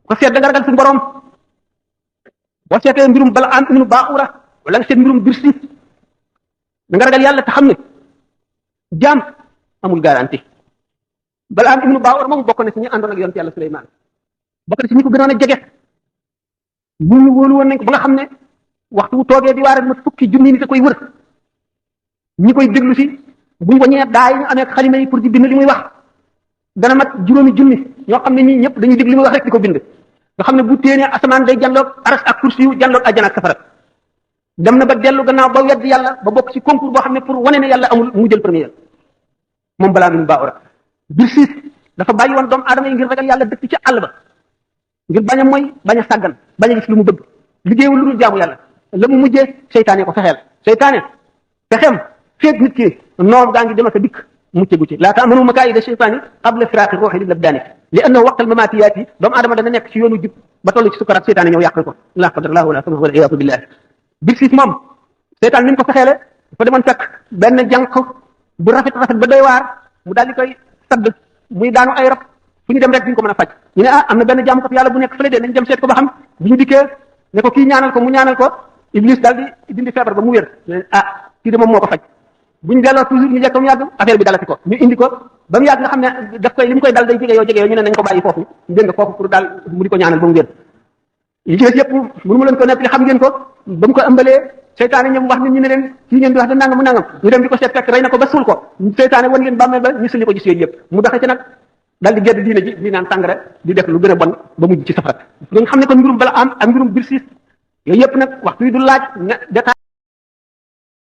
ko seet da nga ragal suñu borom boo seetee mbirum Balaam ibnu Baa'ura wala nga seet mbirum Birsi da nga ragal yàlla te xam ne jaam amul garantie. Balaam ibnu Baa'ura moom bokk na ci ñi àndoon ak yonent yàlla Suleymaan bokk na ci ñi ko gënoon a jege ñu wóolu woon nañ ko ba nga xam ne waxtu wu toogee di waar ma fukki junni nit a koy wër ñi koy déglu si buñ wañee daa yi ñu amee xalima yi pour di bind li muy wax dana mat juróomi junni ñoo xam ne ñii ñëpp dañuy déglu li muy wax rek di ko bind nga xam ne bu téenee asamaan day janloog aras ak kursi yu janloog àjjana ak safara dem na ba dellu gannaaw ba wedd yàlla ba bokk ci concours boo xam ne pour wane ne yàlla amul mu jël premier moom Balaam ibnu Baa'ura. Birsiis dafa bàyyi woon doomu aadama yi ngir ragal yàlla dëkk ci àll ba ngir bañ a mooy bañ a sàggan bañ a gis lu mu bëgg liggéeyul lu dul jaamu yàlla la mu mujjee seytaane ko fexeel seytaane fexeem feeg nit ki noom gaa ngi dem ak a dikk mucce gu ci laa ta'manu makaa'ida shaytaani qabla firaaqi ruuhi lil abdaani li annahu waqtal mamaatiyaati doomu aadama dana nekk ci yoonu jub ba toll ci sukaraat seytaane ñëw yàq ko laa qadarallaahu wala samahu wal iyaadu billah. Birsiis moom seytaan ni mu ko fexeele dafa demoon fekk benn jànq bu rafet ba doy waar mu daal di koy sadd muy daanu ay rab fu ñu dem rek duñ ko mën a faj ñu ne am na benn jaamu ko yàlla bu nekk fële de nañ dem seet ko ba xam bu ñu dikkee ne ko kii ñaanal ko mu ñaanal ko Iblis daal di dindi feebar ba mu wér kii de moom moo ko faj buñ delloo toujours ñu jekk mu yàgg affaire bi dalati ko ñu indi ko ba mu yàgg nga xam ne daf koy li mu koy dal day jege yoo ñu ne nañ ko bàyyi foofu dégg nga foofu pour daal mu di ko ñaanal ba mu wér yi ci des yëpp mënu ma leen ko nekk li xam ngeen ko ba mu ko ëmbalee seytaane ñoom wax nit ñi ne leen kii ngeen di wax da nangam mu nangam ñu dem di ko seet fekk rey na ko ba suul ko seytaane wan leen bàmmeel ba ñu sulli ko gis yooyu yëpp mu doxee ci nag daal di gedd diine ji di naan sàngara di def lu gën a bon ba mujj ci safara nga xam ne kon mbirum Balaam ak mbirum Birsiis yooyu yëpp nag waxtu yi du laaj